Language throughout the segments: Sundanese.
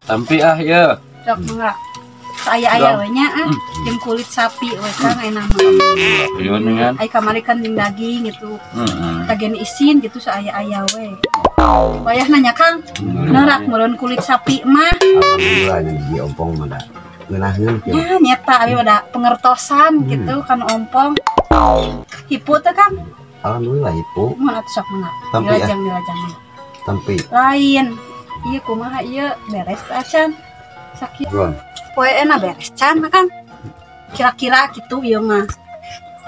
Tampi ah ya. Sok mangga. Aya-aya we nya ah, jeung kulit sapi we Kang enak mah. Uyun kan. Ai kamari kan jeung daging gitu. Heeh. Tagen isin gitu saaya-aya we. Wayah nanya Kang, neurak meureun kulit sapi mah. Alhamdulillah nya di ompong mah da. Ngeunaheun kieu. Ya nyeta abi mah da pengertosan gitu kan ompong. Hipu teh Kang. Alhamdulillah hipu. Mun atuh sok mangga. Tampi ah. Dilajang dilajang. Tampi. Lain. Ieu kumaha ieu beres teh acan. Sakit. Gon. Poe enak beres can Kang. Kira-kira gitu ieu mah.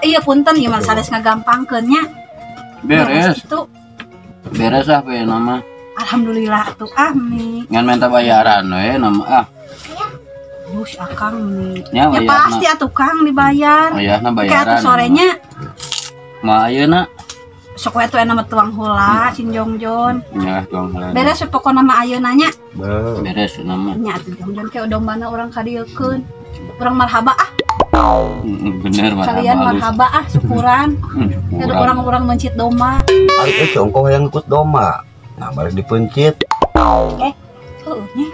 Iya punten ieu mah sanes ngagampangkeun nya. Beres. Gitu. Beres ah poe nama. Alhamdulillah atuh ah mi. Ngan minta bayaran we nama ah. Bus akang mi. Ya, Ya pasti atuh Kang dibayar. Wayahna Kayak bayaran. atuh sorenya Ma ayeuna. Sok we atuh enak mah tuang heula sinjongjon. Ya tuang heula. Beres we pokona mah ayeuna nya. Beres nama. Nya atuh jongjon ke dombana urang kadieukeun. Urang marhaba ah. Bener marhaba. Kalian marhaba ah syukuran. Ada orang-orang mencit domba. Ari teh ongkoh yang ngikut domba. Nah balik dipencit. Heueuh nya.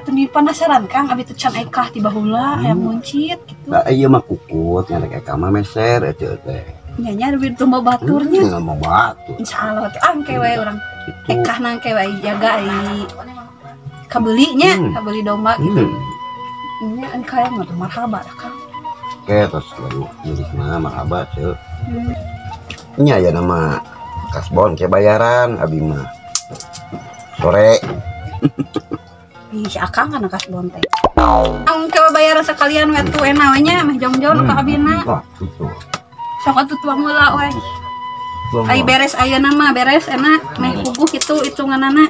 Atuh di penasaran Kang abi teh can ekah ti baheula hayang mencit gitu. Da ieu mah kukut nya rek eka mah meser eta teh. Nya nya lebih domba baturnya. Domba batur. Insyaallah atuh angke we urang. Ekah nangke we jaga ai kabeli nya, kabeli domba gitu. Nya engke hayang mah marhaba dah Kang. Oke, terus lalu nulis mah marhaba ceu. Nya ya nama kasbon ke bayaran abi mah. Sore. Ih, akang kan kasbon teh. Angke bayaran sekalian we tuh enak we nya meh jongjon ka abina. Wah, gitu. Sok atuh tuang heula we. Ai beres ayeuna mah beres enak meh puguh kitu hitunganana.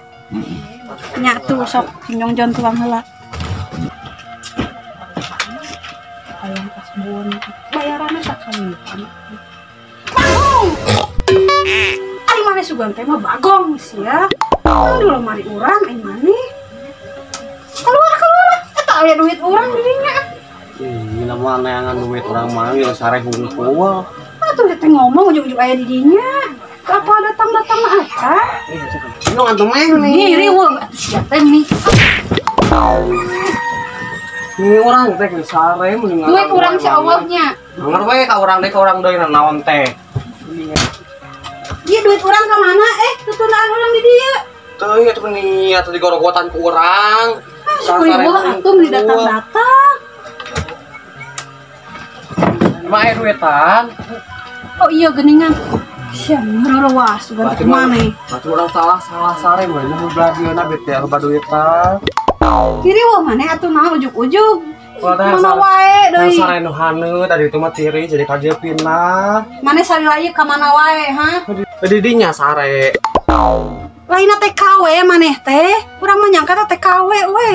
Nya tuh sok jongjon tuang heula. Ayam kasbon bayaranna sakali. Bagong. Ari maneh sugan teh mah bagong sia. Di lemari urang ai maneh. Keluar keluar. Eta aya duit urang di dinya. Ih, nama neangan duit urang mah geus sare hungkul. Atuh teh ngomong ujug-ujug aya di dinya. Apa datang-datang mah acan. Nu antum mah nih. Nih riweuh atuh sia teh nih. Ini orang teh geus sare mendingan. Duit urang si Allahnya. Denger we ka urang deui ka urang deui naon teh. Ieu duit urang ka mana? Tutundaan urang di dieu. Teu ieu teh meni atuh digorogotan ku urang. Riweuh atuh meni datang-datang. Emang aya duitan? Oh iya geningan. Sia ngerewas sugan teh maneh. Berarti urang salah sare mah nu belah dieuna bete loba duitan. Kiri wah maneh atuh naon ujug-ujug. Mana wae deui. Sare nu haneut tadi itu mah tiri jadi ka dieu pindah. Maneh salila ieu ka mana wae, ha? Di dinya sare. Lainna TKW maneh teh. Urang mah nyangka teh TKW we.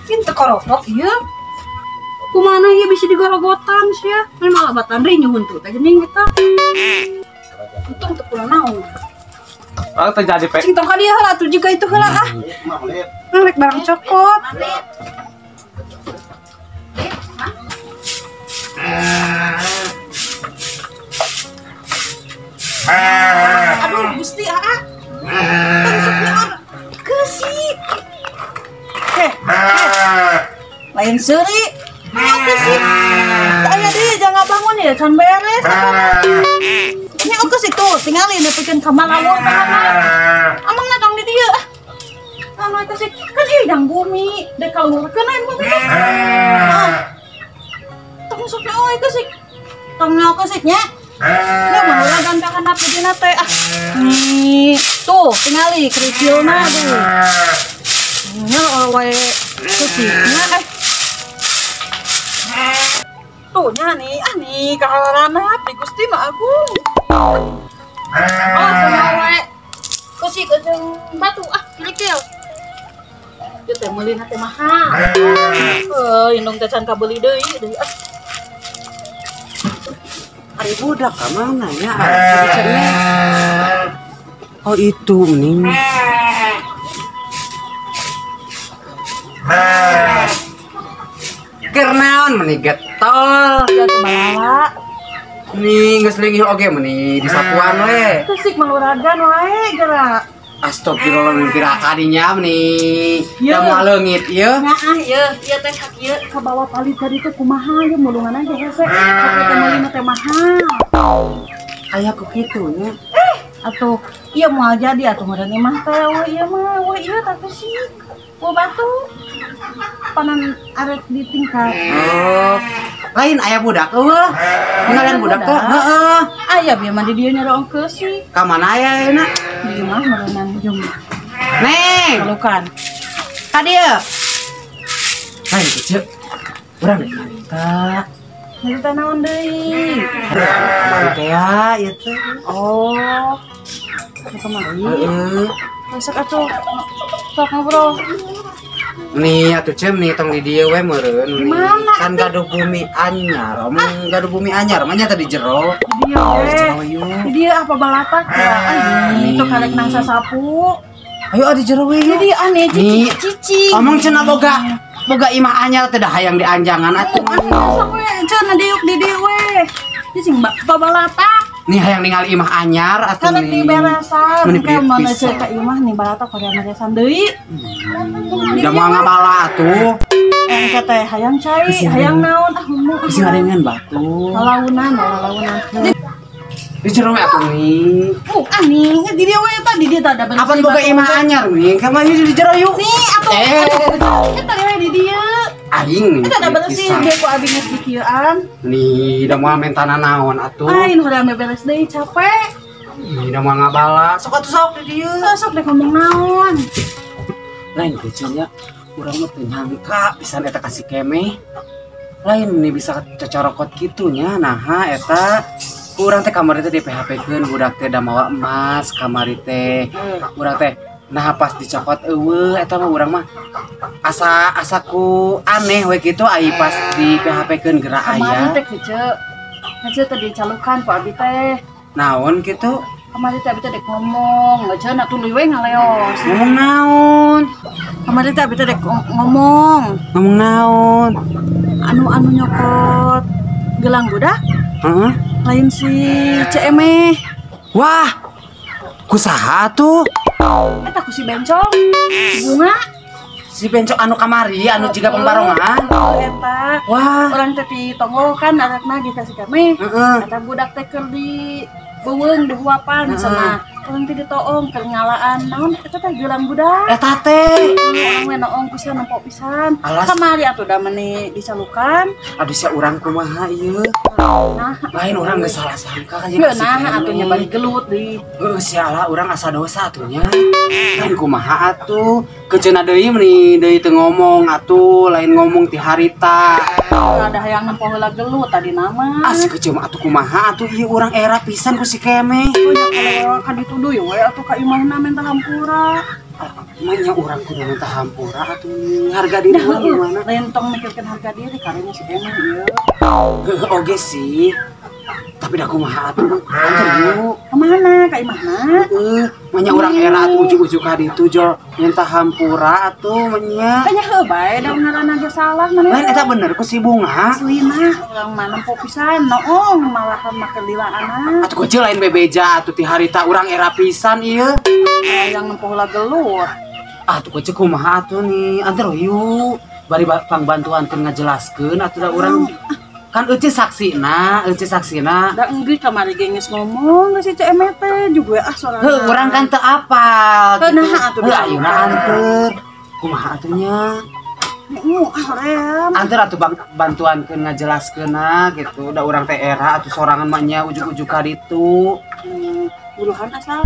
Ieu teu korokok ieu. Kumana ieu bisa digorogotan sia. Meni malah batan rinyuh huntu teh geuning eta. Untung teu kurang naon. Ah terjadi pe. Cing tong ka dieu heula atuh juga itu heula ah. Rek barang cokot. Aduh Gusti aa. Tong kesik. Heh. Lain seuri. Kesik. Aya deui jangan bangun ya can beres. Nya geus itu tingali nepikeun ka malawur ka mana. Amang datang di dieu. Anu eta sih kan ieu jang bumi dek kaluhurkeun aya bumi teh. Tong sok euy kesik. Tong nyaho kesik nya. Nya mah urang gantakan api dina teh ah. Nih, tuh tingali kericilna tuh. Nya wae kesiknya eh. Tuh nya nih, ah nih kahalarana di Gusti mah agung. Oh, sama wae. Kesik jeung batu ah kericil. Ieu teh meulina teh mahal. Heuh, indung teh can kabeli deui deui ah. Ari budak ka mana nya? Oh itu mending. Keur naon meni getol. Ya balawa. Nih geus leungih oge meni disapuan we. Kesik maluragan wae geura. Astagfirullah piraka dinya nih. Da moal leungit ieu. Nah, ieu ieu teh hak ieu ka bawah palit tadi teh kumaha ieu mulungan aja hese. Hak teh meulina teh mahal. Aya ku kitu nya. Atuh ieu moal jadi atuh meureun imah teh wah ieu mah wah ieu teh sih. Wah batu. Panan arek ditingkat. Oh. Lain aya budak eueuh. Ningalian budak teh. Heeh. Aya bieu mah di dieu nyarong keusik. Ka mana aya ayeuna? Di imah meureunnan jeung. Neng. Pelukan. Ka dieu. Lain kecil. Urang deui nyarita. Nyarita naon deui? Kamari teh ya ieu teh. Oh. Kamari. Heeh. Masak atuh. Sok ngobrol. Nih atuh cem nih tong di dieu we meureun. Mana kan gaduh bumi anyar, omong gaduh bumi anyar mah nya tadi jero. Di dieu we. Di dieu apa balatak ya? Itu karek nang sasapu. Ayo di jero we. Di dieu aneh cici. Omong cenah boga imah anyar teh da hayang dianjangan atuh. Sok we cenah diuk di dieu we. Cicing babalatak. Nih hayang ningali imah anyar atuh nih. Karek diberesan. Kayak mana cek ka imah nih balatak korea beresan deui. Da moal ngabala atuh. Engke teh hayang cai, hayang naon ah ngomong. Bisi ngadengeun batu. Lalaunan, lalaunan. Di jero we atuh nih. Nih di dieu we eta di dieu tah da beres. Apan boga imah anyar nih? Ka mah di jero yuk. Nih atuh. Eta we di dieu. Aing nih. Eta da bersih ge ku abi geus dikieuan. Nih da moal mentana naon atuh. Lain hoream beres deui capek. Nih da moal ngabala. Sok atuh sok di dieu. Sok dek ngomong naon. Lain kecilnya urang mah teu nyangka pisan eta ka si Kemeh. Lain nih bisa cocorokot kitu nya naha eta urang teh kamari teh di PHP-keun budak teh da mawa emas kamari teh. Urang teh nah pas dicokot eueuh eta mah urang mah asa ku aneh we kitu ai pas di PHP-keun geura aya. Kamari teh kece. Kece teh dicalukan ku abi teh. Naon kitu? Kamari teh abi teh dek ngomong, cenah tuluy we ngaleos. Ngomong naon? Kamari teh abi teh dek ngomong. Ngomong naon? Anu nyokot gelang budak? Heeh. Lain si CM. Wah. Ku saha tuh? Eta ku si Bencong. Si Bunga. Si Bencong anu kamari anu jiga pembarongan. Eta. Wah, urang teh di tonggo kan arakna di ka si kami. Heeh. Eta budak teh keur di beuweung di huapan cenah. Urang teh ditoong keur ngalaan naon eta teh gelang budak. Eta teh. Urang we noong pisan nempo pisan. Kamari atuh da meuni dicalukan. Aduh sia urang kumaha ieu? Nah, lain urang geus salah sangka ka jeung si nah atuh nya bari gelut deui. Heuh sia lah urang asa dosa atuh nya. Lain kumaha atuh? Keceuna deui meuni deui teu ngomong atuh, lain ngomong ti harita. Ada hayang nempo heula gelut tadi nama. Asik keceu mah atuh kumaha atuh ieu urang era pisan ku si Kemeh. Nya kalau ka dituduh we atuh ka imahna minta hampura. Manya urang kudu minta hampura atuh harga diri urang gimana? Lain tong mikirkeun harga diri karena si Kemeh ieu. Heuh oge sih. Tapi da kumaha atuh? Anter yuk. Kemana ka imahna? Heeh, manya urang era atuh ujug-ujug ka ditu jol minta hampura atuh manya. Tanya heuh bae da ngaranna ge salah maneh. Lain eta bener ku si Bunga. Aslina urang mah nempo pisan noong malahan mah keur lilaana. Atuh kecil lain bebeja atuh ti harita urang era pisan ieu. Yang nempo heula gelut. Atuh kecil kumaha atuh nih? Anter yuk. Bari pangbantuan keur ngajelaskeun atuh da urang kan euceu saksina, euceu saksina. Da enggeus kamari ge geus ngomong geus si CM teh juga ah sorangan. Heuh, urang kan teu apal. Heuh naha atuh. Heuh ayeuna anteur. Kumaha atuh nya? Heeh, ah hoream. Anteur atuh bantuankeun ngajelaskeunna gitu. Da urang teh era atuh sorangan mah nya ujug-ujug ka ditu. Buruhan asal.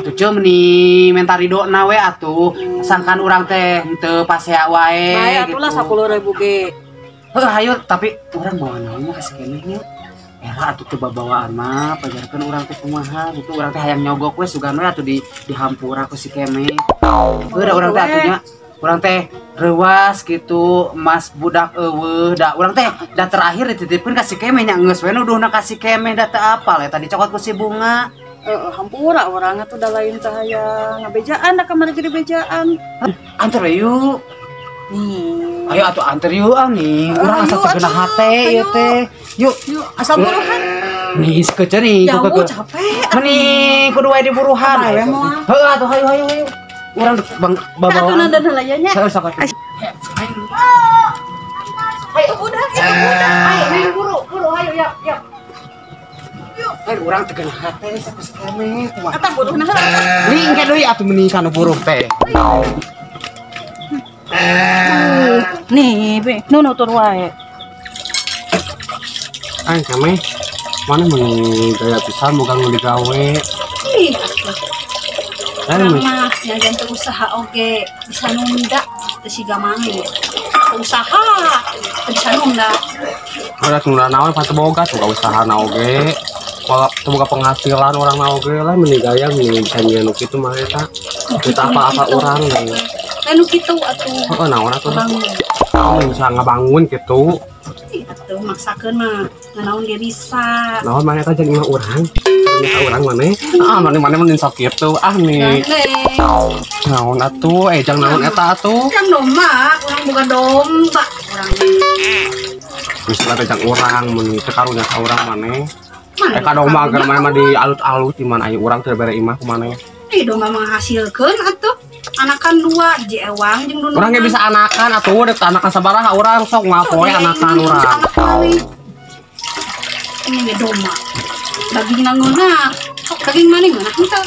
Atuh ceu meuni menta ridona we atuh. Sangkan urang teh henteu pasea wae. Bae atuh lah 10.000 ge. Heuh hayu tapi urang bawa naonnya ka si Kemeh nya. Era atuh teu babawaan mah pajarkeun urang teh kumaha gitu urang teh hayang nyogok we sugan we atuh di dihampura ku si Kemeh. Heuh da urang teh atuh nya urang teh reuas gitu emas budak eueuh da urang teh da terakhir dititipkeun ka si Kemeh nya geus we nuduhna ka si Kemeh da teu apal eta dicokot ku si Bunga. Heeh hampura urang atuh da lain teh hayang ngabejaan da kamari jadi bejaan. Anter we yuk. Nih. Ayo atuh anter yuk ah nih. Urang asa teu geunah hate ieu teh. Yuk. Yuk asal buruhan. Nih iskeun nih jauh capek. Meni kudu wae diburuhan. Heuh atuh hayu hayu hayu. Urang bang babawa. Atuh nonton heula nya. Heeh sok atuh. Ayo budak, itu budak. Ayo nih buru, buru ayo ya, ya. Lain urang teh geuna hate sakus kene kumaha. Eta buruhna heula. Nih engke deui atuh meuni kana buruh teh. Nih, be, nu nutur wae. Aing kame mana meuni gaya pisan boga nu digawe. Ih, urang mah nyajan teu usaha oge bisa nunda teu siga maneh. Usaha teu bisa nunda. Udah nunda naon pan teu boga tuh usaha na oge. Kalau teu boga penghasilan urang na oge lah meuni gaya meuni bisa nyieun nu kitu mah eta. Kita apa-apa urang deui. Lain nu kitu atuh. Heeh naon atuh. Bisa ngabangun gitu. Ih atuh maksakeun mah nganaon ge bisa. Naon maneh eta jeung imah urang. Imah urang maneh. Ah maneh maneh mun sok kitu ah nih. Naon atuh jang naon eta atuh. Jang domba, urang boga domba urang. Geus teh jang urang mun teu karunya ka urang maneh. Ka domba keur maneh mah dialut-alut di mana aya urang teu bere imah ku maneh. Ih domba menghasilkeun atuh. Anakan dua hiji ewang jeung dunu. Urang ge bisa anakan atuh dek anakan sabaraha urang sok ngapoe anakan urang. Ini ge domba. Dagingna ngeunah. Sok daging maneh ngeunah henteu?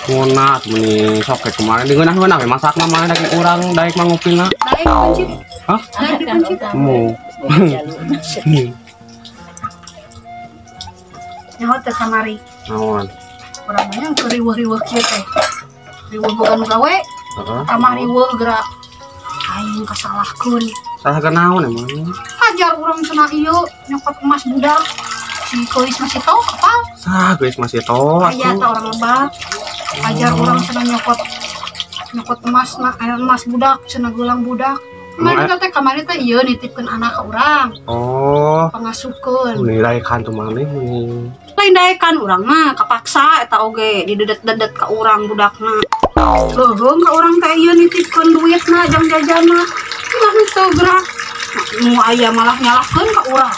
Ngeunah meni sok ke kemarin digeunah-geunah we masakna maneh daging urang daek mah ngupina. Daek kuncit. Hah? Daek dikuncit. Mu. Nyaho teh kamari. Naon? Urang mah yang keur riweuh-riweuh kieu teh. Riweuh boga nu gawe. Heeh. Tamah riweuh geura aing kasalahkeun. Salah ke naon emang? Hajar urang cenah ieu nyokot emas budak. Si Kois masih tahu apal? Sah, Kois masih tahu. Aya ta orang lebak. Hajar urang cenah nyokot nyokot emas na emas budak cenah geulang budak. Kamari teh kamari teh ieu nitipkeun anak ka urang. Oh. Pangasupkeun. Nilai kan tuh maneh nih. Lain daekan urang mah kapaksa eta oge didedet-dedet ka urang budakna. Leuheung ka urang teh ieu nitipkeun duitna jang jajanna. Ulah henteu gerak. Nu aya malah nyalahkeun ka urang.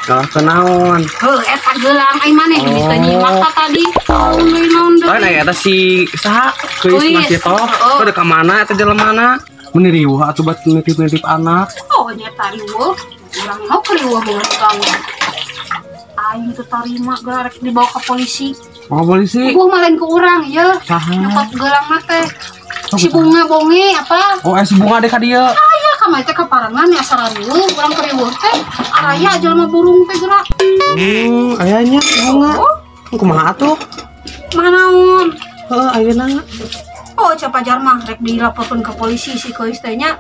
Nyalahkeun naon? Heuh eta geulang ai maneh geus teh nyimak tadi. Naon deui? Lain aya eta si saha? Geus masih toh. Kudu ka mana eta jelemana? Meni riweuh atuh bat nitip-nitip anak. Oh nyata riweuh. Urang mau ke riweuh boga gawe. Aing teu tarima geura rek dibawa ke polisi. Bawa ke polisi? Gua mah lain ke urang ieu. Nyokot geulang mah teh. Si bunga bonge apa? Oh, si bunga deh ka dieu. Aya kamari teh kaparengan ya asal riweuh, urang ke riweuh teh. Araya jelema burung teh geura. Aya nya bunga. Oh. Kumaha atuh? Kumaha naon? Heuh, ayeuna. Oh, Ceu Pajar mah rek dilaporkeun ke polisi si Kois teh nya.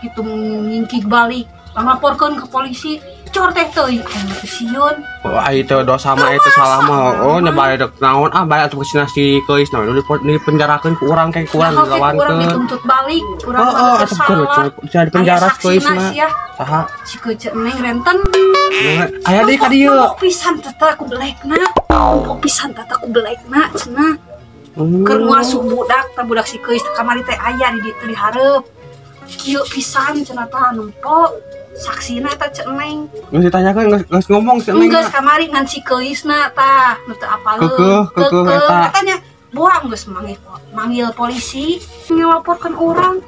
Gitu ngingkig balik. Laporkeun ke polisi. Cor teh teuing aing teh sieun. Oh, ai teu dosa mah itu salah mah. Oh, nya bade dek naon ah bade atuh kesina si Kois naon dipenjarakeun ku urang kayak ku urang dilawankeun. Urang dituntut balik, urang mah teu salah. Bisa dipenjara si Kois mah. Saha? Si Kois neng renten. Aya deui ka dieu. Pisan teh aku belekna. Pisan teh aku belekna cenah. Keur ngasuh budak tah budak si Kois kamari teh aya di ditu dihareup. Kieu pisan cenah tah nempo. Saksina eta Ceu Neng. Geus ditanyakeun geus ngomong Ceu Neng. Geus kamari ngan si Keisna tah nu teu apaleun. Kekeuh eta. Katanya buang geus manggil polisi ngelaporkeun urang.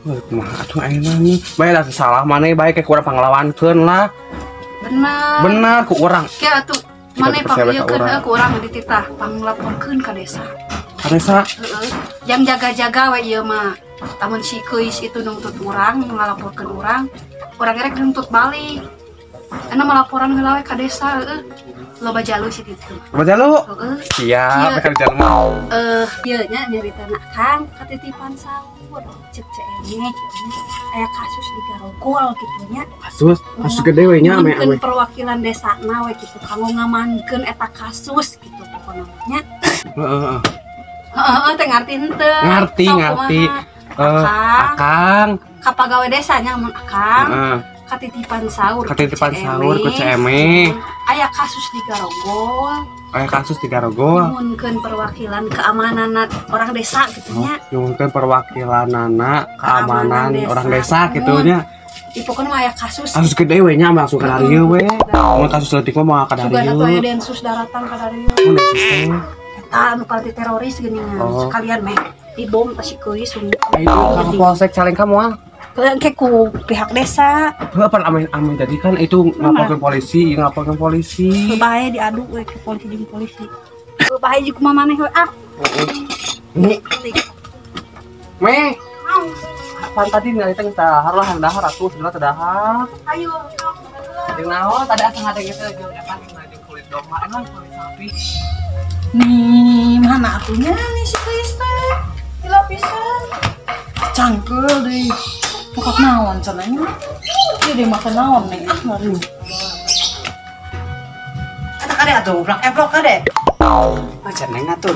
Heuh kumaha atuh ayeuna nih. Bae lah salah maneh bae ke kurang panglawankeun lah. Bener. Bener ku urang. Kieu atuh maneh pakieukeun heuh ku urang dititah panglaporkeun ka desa. Ka desa? Heeh. Jang jaga-jaga we ieu mah. Tamun si Keis itu nuntut urang, ngalaporkeun urang, urang rek nuntut balik. Ana mah laporan heula we ka desa heueuh. Loba jalu si ditu. Loba jalu? Heeh. Siap, ka jalu mah. Ieu nya nyaritana Kang katitipan saur. Cek Ceu aya kasus di Garogol kitu nya. Kasus, kasus gede we nya ame-ame. Perwakilan desana we kitu kanggo ngamankeun eta kasus kitu pokona nya. Heeh. Heeh, teh ngarti henteu. Ngarti, ngarti. Akang ka pagawe desanya mun akang katitipan sahur. Katitipan sahur ku Ceu. Aya kasus di Garogol. Aya kasus di Garogol. Nyuhunkeun perwakilan keamanan orang desa gitu nya. Nyuhunkeun perwakilanana keamanan orang desa gitu nya. Di pokona mah aya kasus. Kasus gede we nya langsung ka dieu we. Mun kasus leutik mah moal ka dieu. Sugan atuh aya densus daratan ka dieu. Mun densus teh. Eta anu kalti teroris geuningan. Sekalian meh dibom ka si Keuis. Itu ka polsek Calengka moal. Engke ku pihak desa. Heuh pan amin tadi kan itu ngaporkeun polisi, ngaporkeun polisi. Bae diadu we ke polisi jeung polisi. Bae jeung kumaha maneh we ah. Nih. Meh. Pan tadi nggak diteng dahar lah, dahar atuh sebenarnya teh dahar. Ayo. Jeung naon tadi asa ngadeng itu jeung eta jeung kulit domba, emang kulit sapi. Nih, mana atunya nih si Keuis teh? Gila pisan. Cangkeul deui. Pokok naon cenah nya. Ieu deui makan naon nih ah baru. Eta kade atuh blak eplok kade. Ah cenah atuh.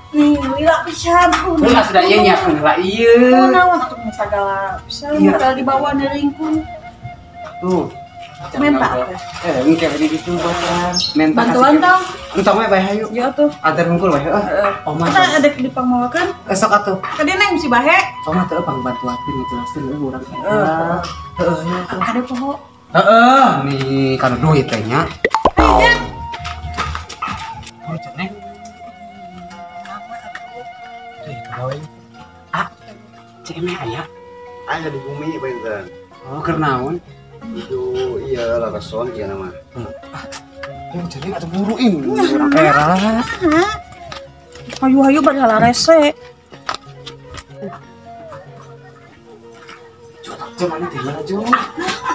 Nih, lila pisan. Ulah sudah ieu nya heula ieu. Naon atuh sagala pisan modal dibawa deulingkung. Tuh. Menta teh. Engke di ditu bantuan. Menta bantuan tong. Entong we bae hayu. Ya atuh. Antar hungkul bae heuh. Oma. Kita ada di pangmawakeun. Esok atuh. Kade neng si bahe. Oma teu pangbantuakeun ngejelaskeun heuh urang. Heeh. Heeh. Kade poho. Heeh, nih kana duit teh nya. Ayo jang. Oh, ceneng. Ah, cek meh aya. Aya di bumi benten. Oh, keur naon? Itu iya larason ieu nama. Ah, ceneng atuh buruin. Era. Hayu-hayu bari larese. Cek mana teh heula jo. Nah,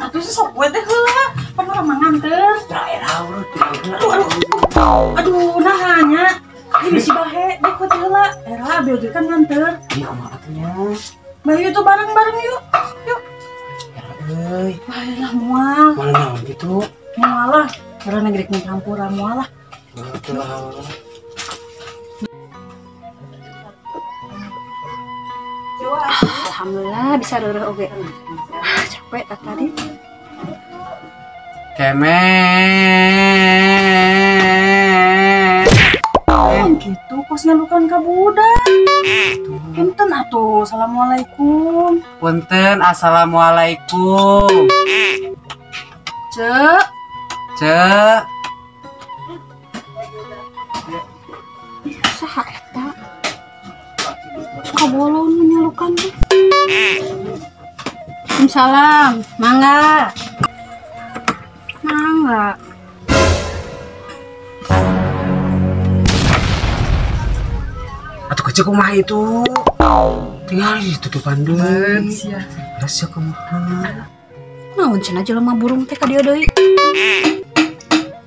atuh sok we teh heula. Pan urang mah nganter. Era urang. Aduh, nah nya. Ini si bahe, dek teh heula. Era abi oge kan nganter. Ieu kumaha atuh nya? Bae tuh bareng-bareng yuk. Yuk. Era euy. Bae lah moal. Moal naon kitu? Moal lah. Era negrek ngampura moal lah. Betul lah. Alhamdulillah bisa reureuh oge. Capek tadi. Kemet. Gitu kos nyalukan ka budak. Punten atuh, assalamualaikum. Punten, assalamualaikum. Cek. Cek. Saha eta? Suka bolon menyalukan tuh. Salam, mangga. Mangga. Atuh kecil kumaha itu? Tinggal ditutupan deui. Beres ya kumaha. Naon cenah jelema burung teh ka dieu deui.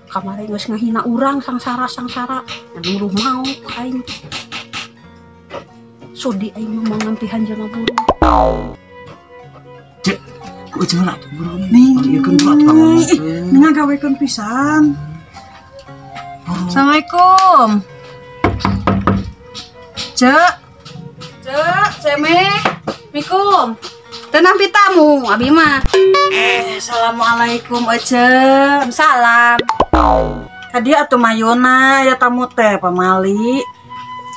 Kamari geus ngahina urang sangsara-sangsara. Nyuruh mau aing. Sudi aing mah mangampihan jelema burung. Cek, ku euceun atuh burung. Nih, ieu keun atuh pangomongkeun. Ngagawekeun pisan. Assalamualaikum. Cek, cek, ceme, mikum, tenang pitamu, abi mah. Assalamualaikum, ece, salam. Tadi atuh mayuna ya tamu teh pamali.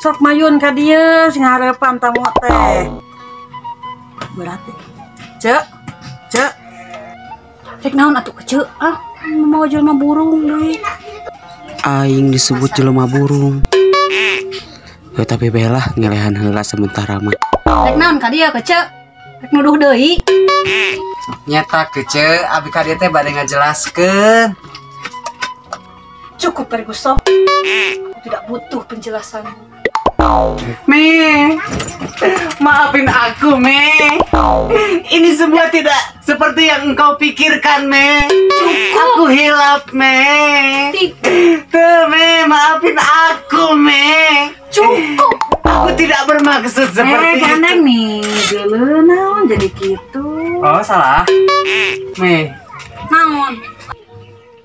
Sok mayun ka dieu sing harepan tamu teh. Berarti, cek, cek. Rek naon atuh kece? Ah, mau jelema burung deui. Aing disebut jelema burung. Ya, tapi belah ngelehan heula sementara mah. Rek naon ka dieu kece? Rek nuduh deui. Nyata kece, abi ka dieu teh bade ngajelaskeun. Cukup Ferguson. Aku tidak butuh penjelasanmu. Me, maafin aku, Me. Ini semua tidak seperti yang engkau pikirkan, Me. Cukup. Aku hilap, Me. Tuh, Me, maafin aku, Me. Cukup. Aku tidak bermaksud seperti itu. Gandeng nih, geuleuh naon jadi gitu. Oh, salah. Me. Naon?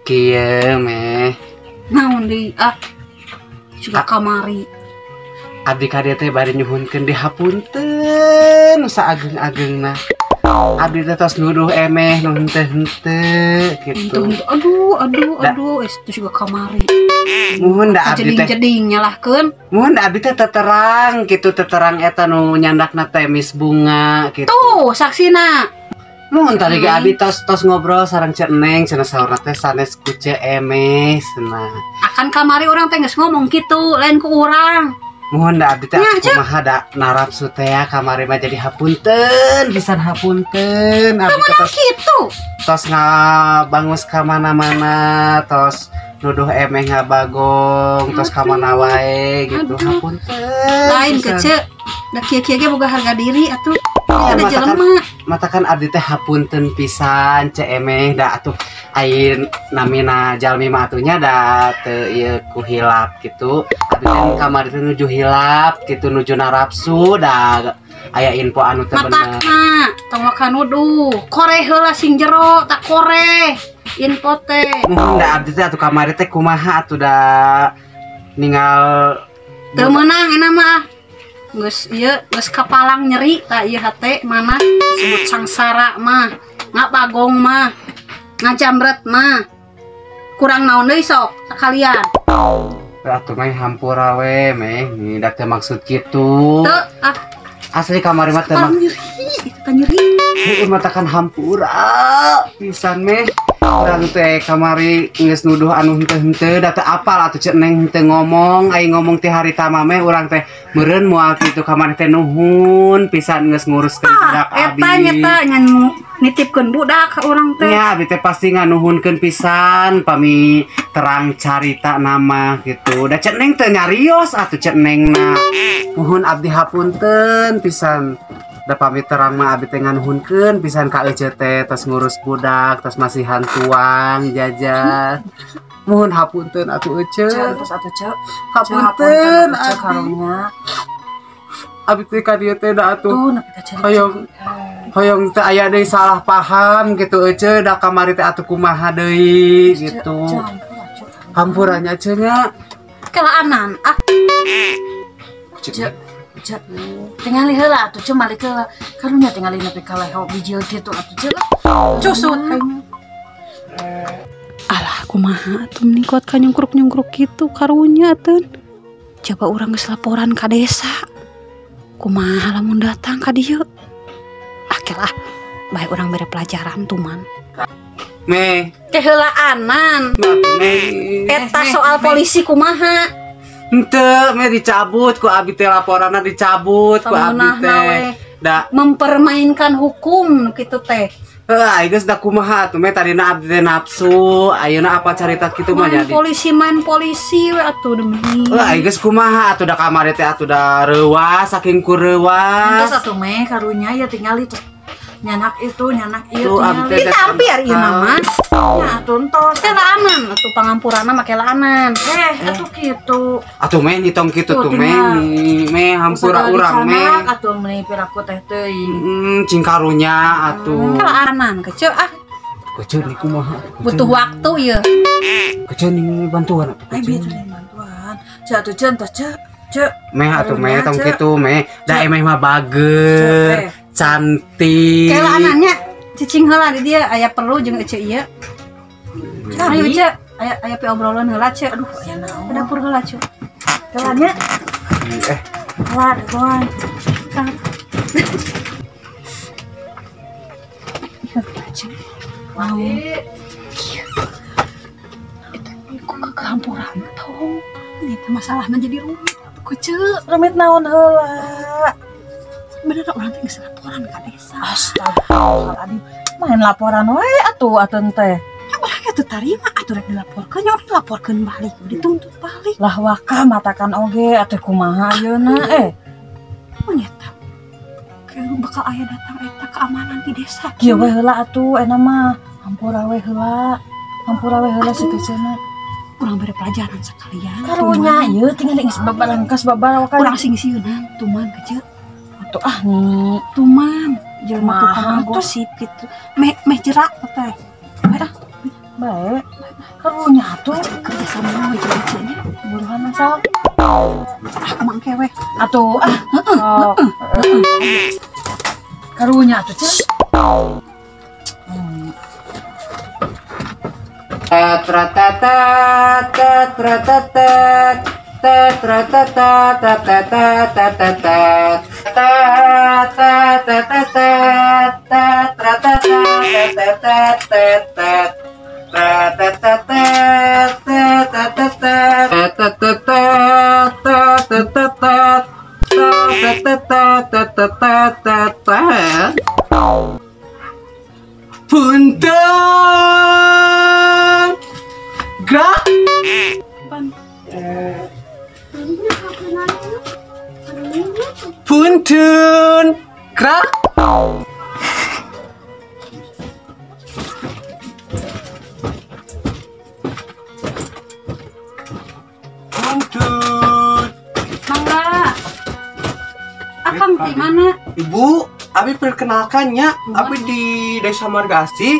Kieu, Me. Naon deui? Ah. Juga kamari. Abdi ka dieu teh bari nyuhunkeun dihapunten saageng-agengna. Abdi teh tos nuduh emeh nu henteu-henteu gitu. Aduh, aduh, aduh, itu juga kamari. Muhun da abdi teh. Jeding-jeding nyalahkeun. Muhun da abdi teh teterang kitu teterang eta nu nyandakna teh Miss Bunga kitu. Tuh saksina. Muhun tadi ge abdi tos ngobrol sareng Ceu Neng cenah saurna teh sanes ku Ceu Emeh cenah. Akan kamari urang teh geus ngomong kitu lain ku urang. Muhun da abdi teh kumaha da narapsu teh ya kamari mah jadi hapunten pisan hapunten abdi teh tos kitu. Tos ngabangus ka mana-mana tos nuduh Emeh ngabagong tos ka mana wae gitu hapunten. Lain kece da kieu-kieu ge boga harga diri atuh. Ada jelema matakan abdi teh hapunten pisan Ceu Emeh da atuh ayeuna namina jalmi mah atunya da teu ieu ku hilap gitu. Abdi teh kamari teh nuju hilap gitu nuju narapsu da aya info anu teu bener. Matakna tong waka nuduh koreh heula sing jero tak koreh info teh. Muhun da abdi teh atuh kamari teh kumaha atuh da ninggal teu meunang euna mah. Geus ieu geus kapalang nyeri ta ieu hate mana disebut sangsara mah ngabagong mah ngajamret mah kurang naon deui sok sakalian. Atuh meh hampura we meh da teu maksud kitu. Teu ah asli kamari mah teu nyeri itu kan nyeri. Heueuh matakan hampura pisan meh urang teh kamari geus nuduh anu henteu-henteu da teu apal atuh Ceu Neng henteu ngomong ai ngomong ti harita mah meh urang teh meureun moal kitu kamari teh nuhun pisan geus nguruskeun budak abi. Eta nyata ngan nitipkeun budak ka urang teh. Nya abi teh pasti nganuhunkeun pisan pami terang carita nama gitu. Da Ceu Neng teh nyarios atuh Ceu Neng na. Nuhun abdi hapunten pisan. Da pamit terang mah abi teh nganuhunkeun pisan ka ece teh tos ngurus budak tos masihan tuang jajan. Muhun hapunten atuh ece. Tos atuh ce. Hapunten atuh karunya. Abi teh ka dieu teh da atuh. Hoyong hoyong teh aya deui salah paham gitu ece da kamari teh atuh kumaha deui gitu. Hampuranya ece nya. Kelaanan ah. Ce. Tingali heula atuh ce malik heula. Karunya tingali nepi ka leho bijil kitu atuh ce. Cusut. Alah kumaha atuh mending kuat ka nyungkruk-nyungkruk kitu karunya atuh. Coba urang geus laporan ka desa. Kumaha lamun datang ka dieu? Ah kelah, bae urang bere pelajaran tuman. Meh, keheulaanan. Eta soal polisi kumaha? Henteu, meh dicabut ku abi teh laporanna dicabut ku abi teh. Da mempermainkan hukum kitu teh. Heuh, geus da kumaha atuh meh tadina abdi teh nafsu, ayeuna apa carita kitu mah jadi. Main polisi we atuh demi. Heuh, geus kumaha atuh da kamari teh atuh da reuas saking ku reuas. Entos atuh meh karunya ya tingali tuh. Nyanak itu, nyanak ieu tingali. Ditampi ari ieu mah. Nya atuh entos. Teh laanan atuh pangampurana make laanan. Atuh kitu. Atuh meh nitong kitu tuh meh. Meh hampura urang meh. Atuh meni piraku teh teuing. Cing karunya atuh. Laanan keceu ah. Keceu ni kumaha? Butuh waktu ieu. Keceu ni bantuan atuh. Ai bieu bantuan. Ceu atuh ceu entos ceu. Ceu. Meh atuh meh tong kitu meh. Da emeh mah bager. Cantik. Kelaanannya cicing heula di dia aya perlu jeung ece ieu. Ayo ce, aya aya pi obrolan heula ce. Aduh, aya naon. Ke dapur heula ce. Kelanya. Lah, dagoan. Mau. Eta ku kehampuran tong. Eta masalahna jadi rumit atuh kece. Rumit naon heula? Bener orang teh geus laporan ka desa. Astagfirullahaladzim. Main laporan wae atuh atuh teh. Ya urang ge teu tarima atuh rek dilaporkeun nya urang dilaporkeun balik, dituntut balik. Lah wakah matakan oge atuh kumaha ayeuna Mun eta bakal aya datang eta keamanan di desa. Kieu we heula atuh eta mah. Hampura we heula. Hampura we heula si keceuna. Urang bere pelajaran sekalian. Karunya ieu tingali geus babalangkas babarawakan. Urang sing sieunan tuman keceu. Ah nih tuman jelema tukang gosip gitu meh meh jerak teh bae bae karunya atuh kerja sama we jeung nya buruhan asal ah mangke we atuh ah heeh karunya atuh ceu. Punten. Gerak. Punten. Gerak. Punten. Mangga. Akang di mana? Ibu, abi perkenalkannya, abi di Desa Marga Asih.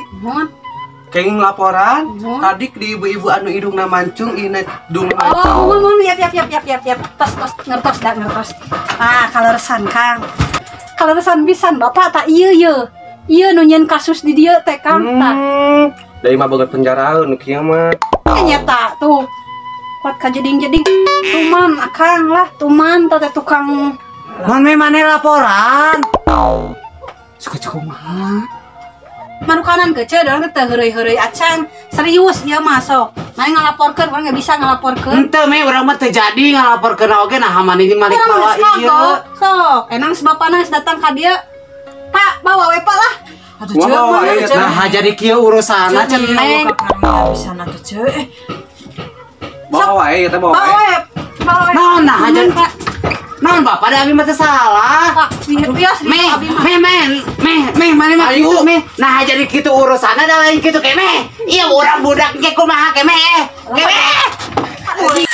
Kenging laporan, tadi di ibu-ibu anu hidungna mancung, ina dung mancung. Oh, mun yap yap yap yap yap yap. Tos tos ngertos dah ngertos. Ah, kaleresan Kang. Kaleresan pisan Bapak tak ieu ye. Ieu nu nyieun kasus di dieu teh Kang tah. Dari mah boga penjara nu kieu mah. Nyata tuh. Kuat kajeding-jeding. Tuman akang lah, tuman teh tukang. Mun maneh laporan. Suka kumaha? Manukanan kece dorang teh heureuy-heureuy acan. Serius ieu mah sok. Maneh ngalaporkeun, urang nggak bisa ngalaporkeun. Henteu meh urang mah teu jadi ngalaporkeun oge nah maneh malik bawa ieu. Sok, enang sebapana geus datang ka dieu. Pak, bawa we Pak lah. Aduh, ceu. Nah, jadi kieu urusanna ceneng. Bisa atuh ceu. Bawa wae eta bawa wae. Naon nah jadi naon bapak da abi mah teu salah. Meh, meh, meh, meh, maneh mah kitu meh. Nah jadi kitu urusanna da lain kitu ke meh. Ieu urang budak ge kumaha ke meh. Ke meh.